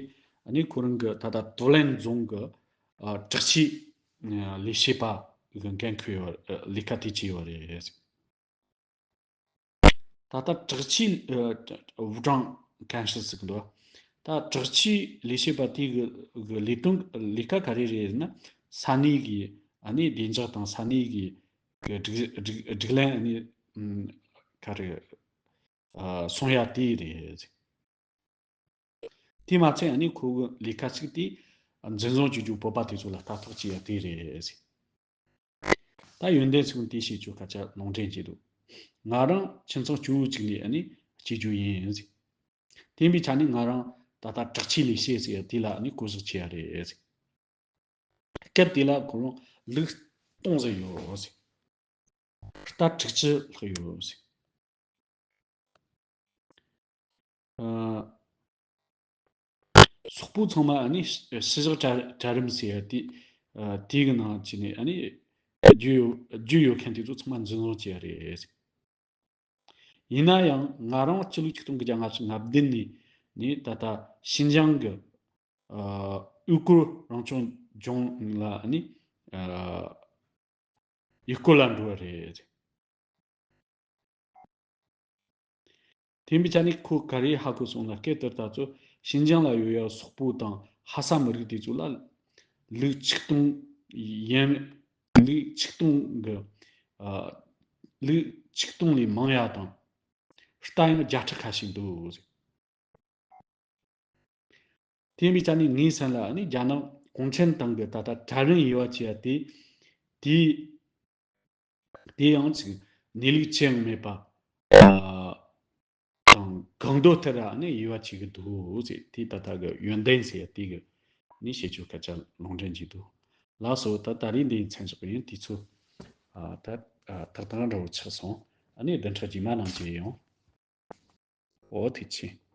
ཨ་ནི་ཁོ་རང་གི་ད་ལྟ་ཏུའུ་ལན་རྫོང་གི། ཨ། དྲག་ཆས་ལས་བྱེད་པ་གི་འགན་འཁུར་ཡོད། ལས་ཀ་དེ་བྱས་ཡོད་རེད། ད་ལྟ་དྲག་ཆས། ཨ།武装干事ཟེར་གི་འདུག་ད་དྲག་ཆས་ལས་བྱེད་པ་དེ་གི་གི་ལས་དོན། ལས་ཀ་ག་རེ་རེད་ཟེར་ན། ས་གནས་ཀྱི་ཨ་ནི་བདེ་འཇགས་དང་ས་གནས་ཀྱི་གི་སྒྲིག་སྒྲིག་སྒྲིག་ལམ་ཨ་ནི། ཨམ། ག་རེ། ཨ། སྲུང་ཡག་དེ་རེད། དེ་མ་ཚད་ཨ་ནི་ཁོ་གི་ལས་ཀ་གཅིག་དེ་འཛིན་བཟུང་བྱེད་རྒྱུ་བོད་པ་དེ་ཚོ་ལ་ལྟ་རྟོག་བྱེད་ཡག་དེ་རེད། ད་ཡོན་ཏན་ཚོས་དེ་བྱེད་རྒྱུ་སྐད་ཆ་ལུང་འདྲེན་བྱས་འདུག་ང་རང་ཁྱིམ་ཚང་གཅིག་པོ་གཅིག་ནས་ཨ་ནི་སྐྱེས་རྒྱུ་ཡིན། དེ་ཡིན་པའི་ཆ་ནས་ང་རང་ད་ལྟ་དྲག་ཆས་ལས་བྱེད་ཟེར་ཡག་དེ་ལ་ཨ་ནི་བསྐོ་གཞག་བྱས་ཡག་རེད། སྐབས་དེ་ལ་ཁོ་རང་ལུག་སྟོང་ཟིག་ཡོད་ཟེར། རྟ་དྲུག་ཅུ་ལྷག་ཡོད་ཟེར། ཨ། སོག་པོ་ཚང་མ་ཨ་ནི་ཕྱི་བཞག་གྲལ་གྲལ་རིམ་ཟེར་ཡག་དེ། ཨ། དེ་གི་ནང་བྱས་ནས་ཨ་ནི་རྒྱུ་ཡོད། རྒྱུ་ཡོད་མཁན་དེ་ཚོ་ཚང་མ་འཛིན་བཟུང་བྱས་ཡག་རེད། ཡིན་ན་ཡང་ང་རང་སྤྱི་ལོ་ཆིག་སྟོང་དགུ་བརྒྱ་ལྔ་བཅུ་ང་བདུན་ནས་ནས་ད་ལྟ་ཤིན་ཅང་གི། ཨ། ཨོ་གུར་རང་སྐྱོང་ལྗོངས་ལ་ནི། ཨ། ཡུལ་སྐོར་ལ་འགྲོ་བ་རེད། དེ་ཡིན་པའི་ཆ་ནས་ཁོས་ག་རེ་ཧ་གོ་སོང་ན། སྐབས་དེར་ད་ཚོ་ཤིན་ཅང་ལ་ཡོད་ཡག་སོག་པོ་དང་ལྷ་ས་མི་རིགས་དེ་ཚོ་ལ་ལུག་ཆིག་སྟོང་ཡན། ལུག་ཆིག་སྟོང་གི། ཨ། ལུག་ཆིག་སྟོང་ལས་མང་ཡག་དང་། རྟ་ཡང་བརྒྱ་ཕྲག་ཁ་ཤས་འདུག་ཟེར། དེ་ཡིན་པའི་ཆ་ནས་ངའི་སེམས་ལ་ནི་རྒྱ་ནག་གུང་ཁྲན་ཏང་གི་ད་ལྟ་གྲལ་རིམ་དབྱེ་བ་ཕྱེ་ཡག་དེ། དེ། དེ་ཡང་ཅིག་གནས་ལུགས་ཅི་ཡང་མེད་པ། ཨ། དང་གང་འདོད་ལྟར་ཨ་ནི་དབྱེ་བ་ཕྱེ་གི་འདུག་ཟེར། དེ་ད་ལྟ་གི་ཡོན་ཏན་ཟེར་ཡག་དེ་གི་ནི་བྱེད་ཆོག་སྐད་ཆ་ལུང་འདྲེན་གྱི་འདུག་ལགས་སོ། ད་ད་རེས་འདི་མཚམས་འཇོག་གི་ཡིན། དུས་ཚོད། ཨ། ད། ཨ། ཏག་ཏག་འདྲ་བོ་ཆགས་སོང་། ཨ་ནི་བདུན་ཕྲག་རྗེས་མ་ནང་མཇལ་ཡོང་། འོ་ཐུགས་རྗེ་ཆེ།